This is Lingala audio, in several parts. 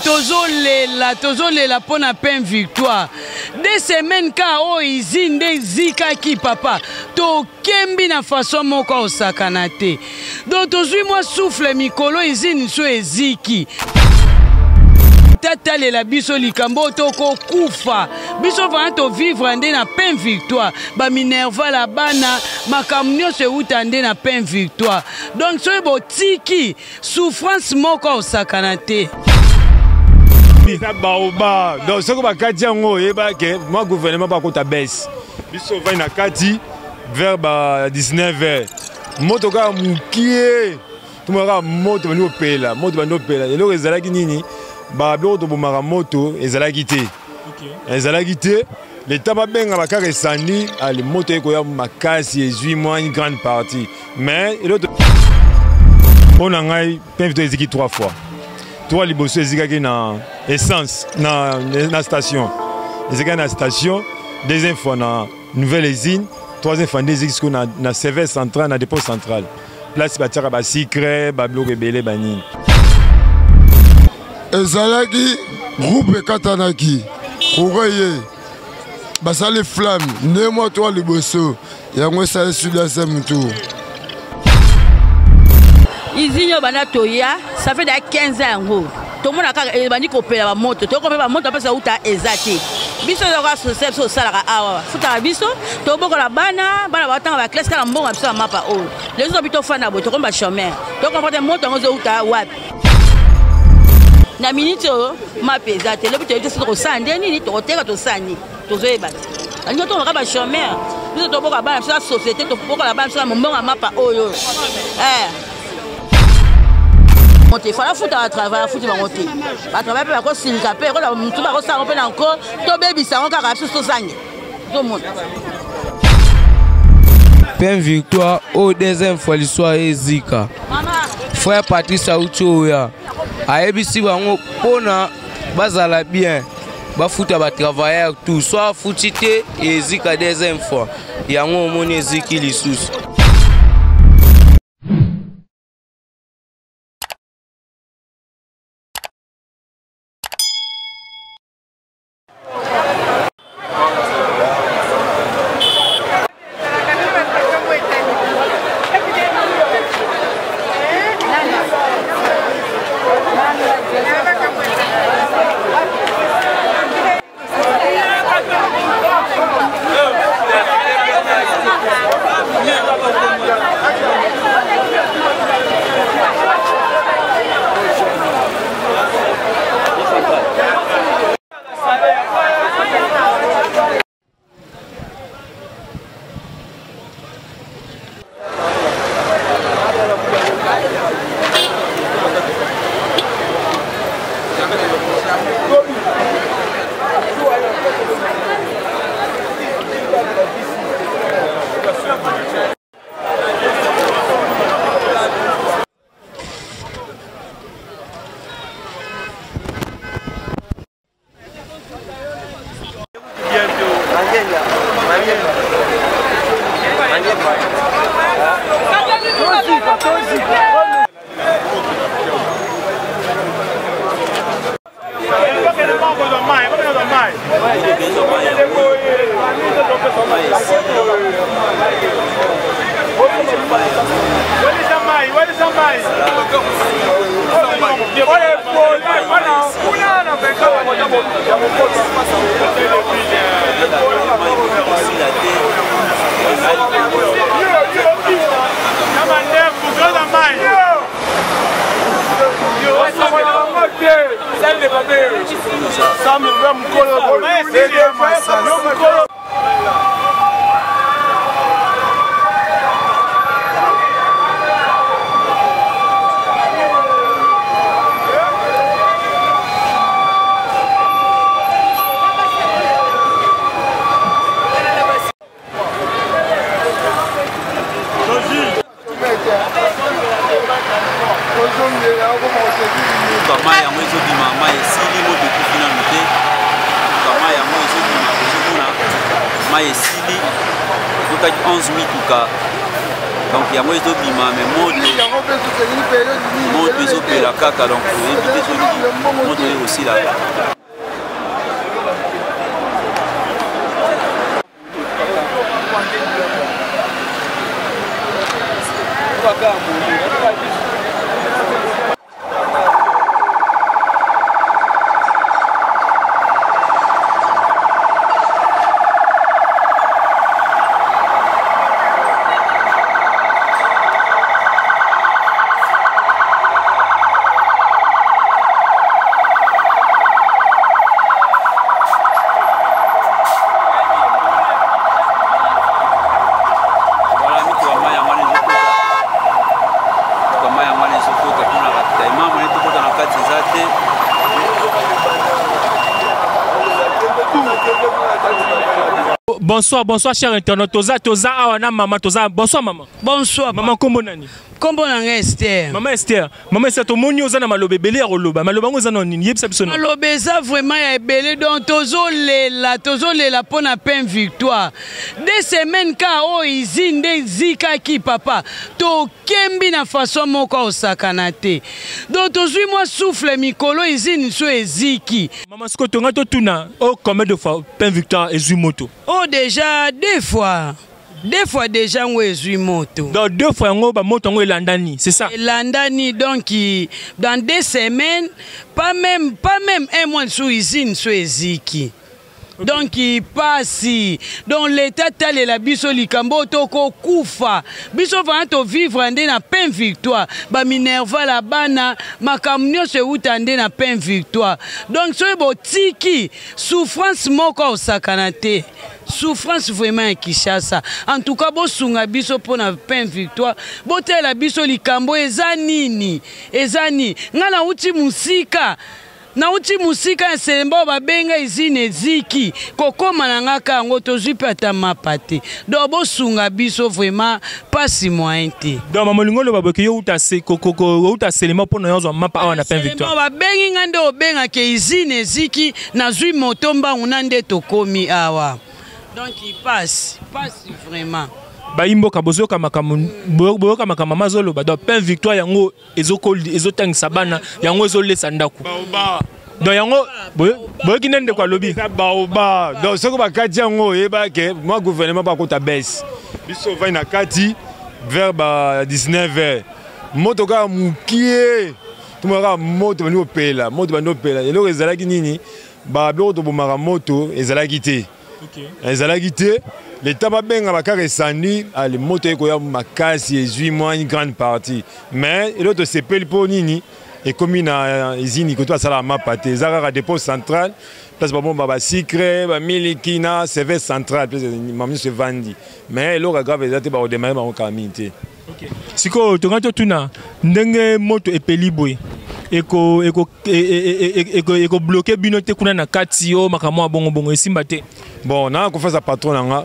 Tozolela, tozolela mpo na pain victoire. Deux semaines ka oyo izine nde ezikaki papa. Tokembi na façon moko osakana te. Donc tozwi mwa souffle mikolo izine so eziki. Tatalela biso likambo oyo tokokufa. Biso vraiment tovivre nde na pain victoire. Ba minerval ya bana, makambo nyonso euta nde na pain victoire. Donc soki botiki Souffrance moko osakana te. Eza baoba donc soki bakati yango oyeba ke mwa gouvernement bakota baisse biso ovandi na kati vers ba 19 heures moto kaka mokie tomona kaka moto bandi kopela moto bandi kopela eloko ezalaki nini babiloko tobomaka moto ezalaki te ezalaki te leta babenga bakaka esandi ale moto ekoya makasi ezwi mwa une grande partie mais eloko mpo na ngai mpe vito eziki trois fois trois liboso ezikaki na essence na, na station ezikaki na station deuxième fois na nouvelle usine troisième fois nde eziki sikoyo na, na service central na dépôt central place batiaka basikre babiloko ebele banini Ezalaki groupe ekatanaki courant ye basali flamme nde mwa toa liboso yango esali sud-deuxième tour. Izini oyo banda toya ça fait da 15 ans yango tomona kaka ebandi kopela bamoto tokomi bamoto apesa uta eza te biso ezaka social biso osalaka awa futaka biso tobokola bana bana batanga baklasse kaka mbongo ya biso ya mapa oyo leso tobi tofanda boye tokomi bachomeur tokomprendre moto yango ezouta wapi na miniti oyo mape eza te lobi toyebi te soki tokosala nde nini tokoteka tosala nini tozoyeba te alingi tokomaka bachomeur biso toboka bana biso ya société tobokola bana biso na mombongo ya mapa oyo eh. te fala futa batravail afuti bango te batravail mpe bakosilika mpe kola motu bakosala yango mpe na nko tobebisa yango kaka biso tozange tozomona Pain Victoire oyo deuxième fois liswa ezika frère Patrice auti oya ayebisi bango mpona bazala bien bafuta batravailleur tout so afuti te ezika deuxième fois yango omoni eziki lisusu. Mai yango ezobima, mai esili, moto ekufi nanu te. Mai yango ezobima, tozomona mai esili, ekotaki 11 mituka. Donc yango ezobima me moto moto ezopela kaka, donc oyebi te soki moto oye kosila. Bonsoir, bonsoir, cher internaute. Toza, toza, awa na mama, toza. Bonsoir, maman. Bonsoir. Maman, kombo nani? Kombo na ngai Esther. Maman Esther. Maman Esther, tomoni oza na maloba ebele ya koloba. Maloba yango eza na nini? Yebisa biso. Maloba eza vraiment ya ebele, donc tozolela, tozolela mpo na Pain Victoire. 2 semaines ka oyo usine nde ezikaki, papa. Tokembi na façon moko osakana te. Donc tozwi mwa souffle mikolo, usine so eziki. Maman, sikoyo tonga totuna, oh, combien de fois Pain Victoire ezwi moto? Oh, déjà deux fois. Deux fois déjà ngo ezwi moto. Donc deux fois yango bamoto yango elandani, c'est ça? Elandani, donc dans 2 semaines, pas même un mois so usine so eziki. Donc pasi, donc l'État talela biso likambo, tokokufa. Biso vana tovivre nde na Pain Victoire, baminerval ya bana, makambo nyonso euta nde na Pain Victoire. Donc soki botiki, souffrance moko osakana te, souffrance vraiment ya Kinshasa. En tout cas bosunga biso mpo na Pain Victoire, botalela biso likambo eza nini, eza nini. Ngai nauti mosika, nauti mosika ya Selemba oyo babenga usine eziki. Kokóma na nga ka yango, tozwi mpe ata mapa te. Donc bosunga biso vraiment, pasi moyen te. Donc mama, olingi oloba boye yo outa Selema mpo na yo ozwa mapa awa na Pain Victoire? Babengi nga nde obengaka usine eziki, nazwi moto mbangu na nde tokomi awa. Donc pasi, pasi vraiment. Bayimboka, bozoyoka makambo, boyoka makambo mama azoloba. Donc Pain Victoire yango ezotangisa bana, yango ezolesa ndako. Donc yango boyoki nde ndeko alobi. Baoba, donc soki bakati yango, oyeba ke mwa gouvernement bakota baisse. Biso ovandi na kati vers ba 19 heures, moto kaka mokie, tomona kaka moto bandi kopela, moto bandi kopela. Eloko ezalaki nini? Babiloko tobomaka moto ezalaki te, ezalaki te. Leta babenga bakaka esandi ale, moto ekoya makasi, ezwi mwa une grande partie. Mais eloko tosepeli mpo nini? Ekomi na usine koto asalaka mapa te, eza kaka dépôt central, place babomba basucre, bamiliki na service central, place mama nyonso evandi. Mais eloko ya grave eza te, bakodémarrer bango kaka mingi te. Sikoyo tonga totuna, ndenge moto epeli boye, ekobloquer bino te kuna na kati o makambo ya bongo esimba te? Bon, nanga kofasa patron na nga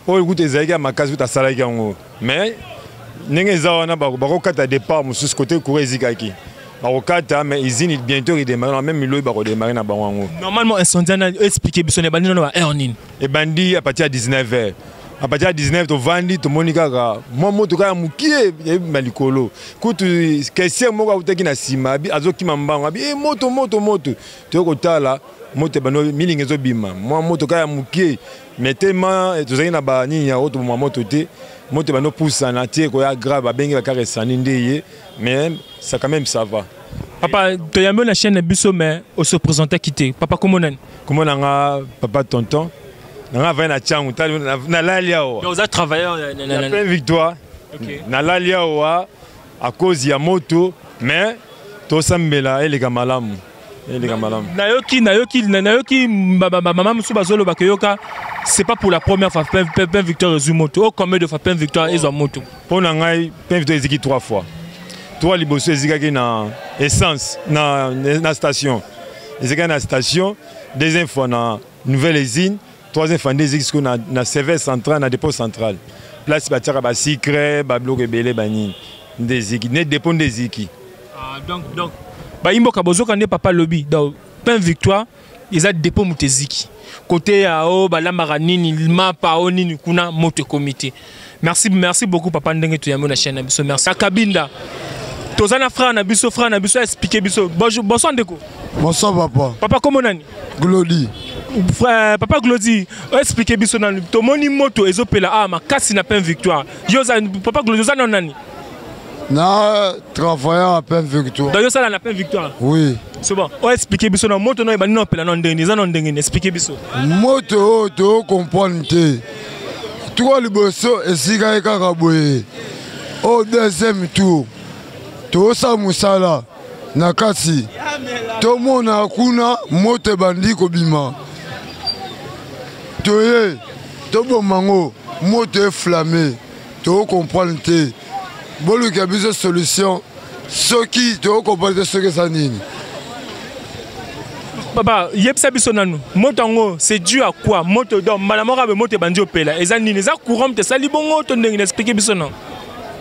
oyo kutu ezalaki ya makasi, kutu asalaki yango. Mais ndenge eza wana, bakokata départ mosusu côté courant ezikaki, bakokata. Mais usine bientôt redémarrer na même miloi, bakodémarrer na bango yango. Normalement incendie wana, expliquer biso, na ebandi nano ba heure nini? Ebandi à partir ya 19 heures. À partir ya 19, tovandi, tomoni kaka mwa moto kaka mokie ebima likolo. Kutu caissière moko akutaki na nsima, azokima mbango, abi e moto, moto, moto. Toyei kotala moto ebandi, milinga ezobima, mwa moto kaka ya mokie. Mais tellement tozalaki na banini ya oyo toboma moto te, moto ebandi opusana te, ekoya grave, babengi bakaka esandi nde ye. Mais ça quand même, ça va. Papa, toyambi na chaîne na biso, mais ose présentaki te. Papa, kombo nani? Kombo na nga Papa Tonton. Na nga avai na Tiangu, nalali awa. Oza travailleur? Na Plein Victoire. Nalali awa à cause ya moto, mais tosambela eleka malamu, eleka malamu. Nayoki mama mosusu bazolobaka, yoka, c'est pas pour la première fois Pain Victoire ezwi moto. O combien de fois Pain Victoire ezwa moto? Mpo na ngai, Pain Victoire eziki trois fois. Trois liboso ezikaki na essence na station, ezikaki na station. Deuxième fois na nouvelle usine. Troisième fois nde eziki sikoyo na service central, na dépôt central, place batiaka basucre, babiloko ebele, banini, nde eziki, ne dépôt nde eziki. Ah, donc bayimboka, bozoka nde papa lobi. Donc Pain Victoire eza dépôt, moto eziki. Kote ya oyo balambaka nini, mapa o nini kuna, moto ekomi te. Merci, merci beaucoup papa ndenge toyambi na chaîne na biso. Merci. Kabinda. Toza na frère na biso, frère na biso expliquer biso. Bonjour, bonsoir ndeko. Bonsoir papa. Papa comment nani? Glody. Frère, papa Glody, expliquer biso nani. Tomoni moto ezopela ah makasi na pain victoire. Yo papa Glody oza nani? Na travaillant à pain victoire. Donc yo sala na pain victoire. Oui. C'est bon. O expliquer biso na moto no ebandi no pela no ndenge, eza no ndenge, expliquer biso. Moto oyo to comprendre te. Tour liboso esika ye kaka boye. Oyo deuxième tour. Tosala mosala na kati. Tomona kuna moto ebandi kobima. Toye toboma ngo moto eflame. To comprendre te. Boluka biso solution. Soki to comprendre te soki eza nini. Papa, yebisa biso nanu moto yango c'est dû à quoi? Moto donc mbala moko abe moto ebandi opela eza nini? Eza courant moto esali bongo to ndenge? Explique biso non.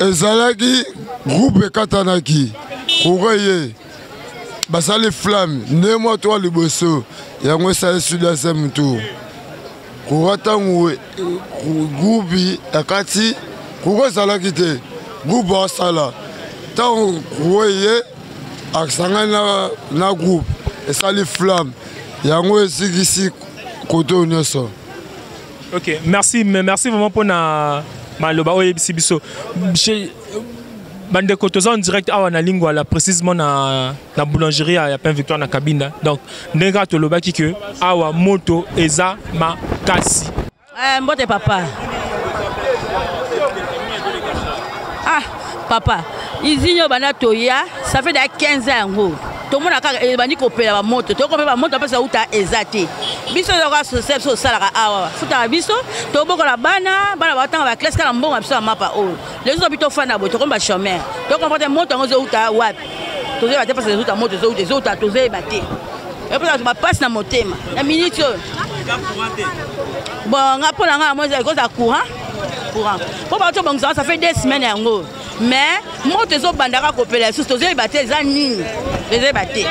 Ezalaki groupe ekatanaki courant ye basali flamme nde mwa toa liboso yango esali sud tour courant ntango groupe akati courant ezalaki te groupe asala ntango courant ye asangani na groupe esali flamme yango esikisi kote oyo nyonso. Ok, merci, merci vraiment mpona maloba oyo oyebisi biso. Bandeko, toza en direct awa na Lingwala, précisément na boulangerie ya Pain Victoire na Kabinda. Donc ndenge kaka tolobaki ke awa moto eza makasi. Mbote papa. Ah papa, izini oyo banda toya, ça fait déjà 15 ans yango. Tomona kaka ebandi kopela ba moto, tokomi ba moto apesa uta eza te. Biso toka social biso osalaka awa, futaka biso, tobokola bana, bana batanga ba classe kaka mbongo biso ya mapa oyo. Les autres plutôt fana boye, tokomi ba chômeur. Tokomprendre moto yango ezouta wapi? Tozoyeba te mpasi ezouta moto, ezouta, ezouta, tozoyeba te. Epesa bato bapasi na motema na minute oyo. Bon, nga mpo na nga yango ekozala courant, courant mpo bato obongisa, ça fait 2 semaines yango, mais moto ezobandaka kopela lisusu, tozoyeba te eza nini, tozoyeba te.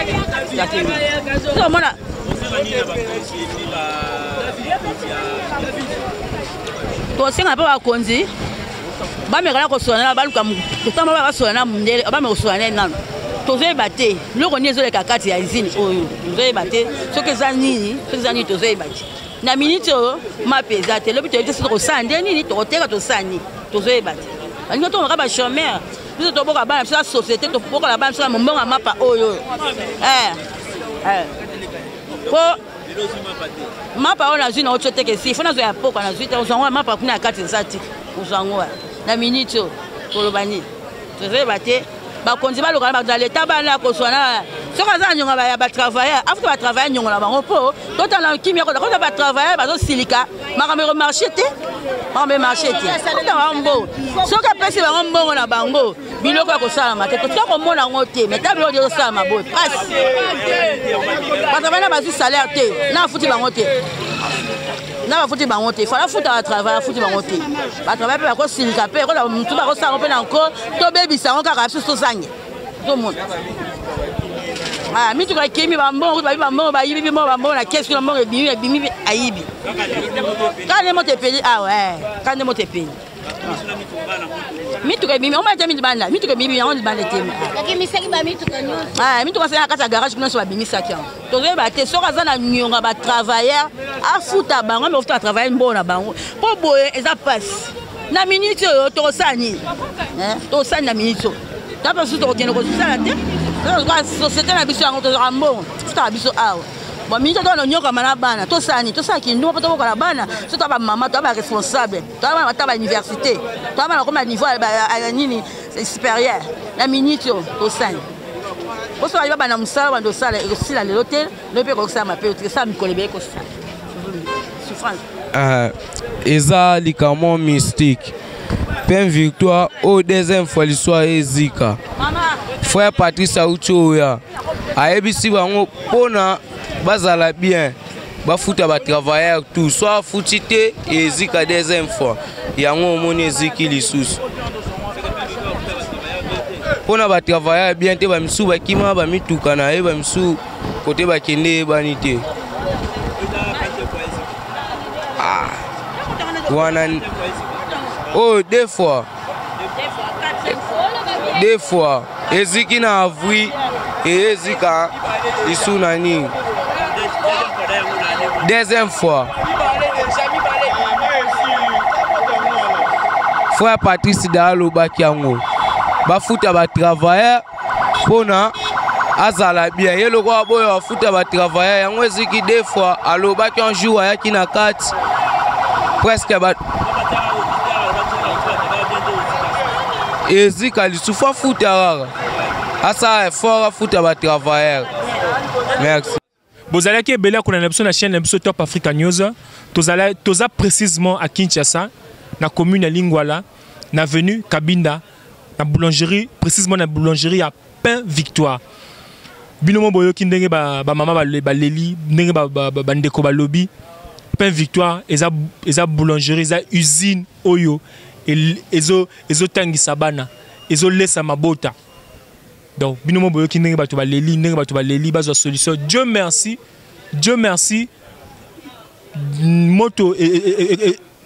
Tozomona tosenga mpe bakonzi bamekana kosola na baluka totamba basola na mundele, bameka kosola na nano, tozoyeba te biloko nini ezoleka kati ya usine oyo, tozoyeba te soki eza nini, soki eza nini tozoyeba te. Na minute oyo mape eza te, lobi toyebi te soki tokosala nde nini, tokoteka, tosala nini, tozoyeba te. Balingi tokomaka bachômeur, biso toboka bana biso ya société, tobokola bana biso na mombongo ya mapa oyo. Po mapa oyo nazwi na otio teke esi fo nazwa ya pokwa, nazwi te, ozwa yango mapa kuna ya kati eza te, ozwa yango na minute oyo koloba nini, tozoyeba te. Bakonzi baluka na bato ya leta bana kozwa na soki aza na nyongo ya batravailleur, afuta batravailleur nyongo na bango mpo totala kimia kota kota. Batravailleur bazosilika, makambo ekomarche te, makambo emarche te. Kota bango mbongo, soki apesi bango mbongo na bango, biloko ya kosalama te, totika komona yango te. Mais ta biloko ezosalama boye pasi, batravailleur na bazwi salaire te, na afuti bango te, na bafuti bango te. Fala futa batravailleur, afuti bango te, batravailleur mpe bakosilika mpe kola motu bakosala yango mpe na nko tobebisa yango kaka biso tozange tomona. Mituka ekimi, bambongo bayibi, bambongo bayibi, bambongo, bambongo na kesi kuna, mbongo ebimi, ebimi, ayibi kaka nde moto epeli awa, kaka nde moto epeli, mituka ebimi, omona te libanda, mituka ebimi yango libanda etemi, mituka asali na kati ya garage kuna nyonso babimisaki yango. Tozoyeba te soki aza na nyonga batravailleur, afuta bango, ame kofuta batravailleur mbongo na bango mpo boye eza mpasi. Na minute oyo tokosala nini? Tokosala na minute oyo ta mpe susu tokokende kosala te, société na biso yango tozwaka mbongo, futaka biso awa. Bon, minute oyo tonyokama na bana, tosala nini? Tosala kindumba mpo tobokola bana so, toa bamama, toa baresponsable, toa bana bata bauniversité, toa bana bakoma niveau ya nini supérieur. Na minute oyo tosani poso bayi babanda mosala, banda osala, ekosila lelo te, lelo mpe ekosalama mpe esala mikolo ebele kosala souffrance. Eza likambo mystique. Pain Victoire oyo deuxième fois liswa ezika. Frère Patrice auti oya ayebisi bango mpona bazala bien, bafuta batravailleur tout. So afuti te, ezika deuxième fois yango omoni eziki lisusu mpona batravailleur bien te. Bamisusu bakima bamituka na ye, bamisusu kote bakende eyebani te. Wana Oyo deux fois. Deux fois. Eziki na avril et ezika lisu na nini. Deuxième fois. Frère Patrice da alobaki yango. Bafuta ba travailleurs mpona azala bien ye lokola boyo afuta batravailleur yango eziki deux fois alobaki un jour ayaki na kati presque ba ezika lisusu afuta kaka asala effort afuta batravailleur merci. Bozalaki ebele ya kolanda biso na chaîne na biso Top Africa News. Tozala toza précisément à Kinshasa na commune ya Lingwala na avenue Kabinda na boulangerie, précisément na boulangerie ya Pain Victoire. Bino mo boyoki ndenge ba, ba mama baleli, ndenge ba, ba, ba, bandeko balobi. Pain Victoire eza eza boulangerie, eza usine oyo ezo ezotangisa bana, ezolesa mabota. Donc bino mo boyoki ndenge bato baleli, ndenge bato baleli bazwa solution. Dieu merci, Dieu merci, moto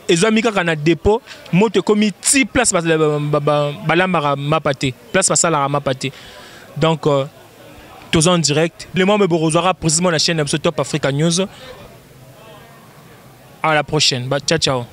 ezwami kaka na dépôt, moto ekomi ti place balambaka mapa te, place basalaka mapa te. Donc toza en direct. Le membre bokozwaka précisément na chaîne na biso Top Africa News. À la prochaine. Ba, ciao ciao.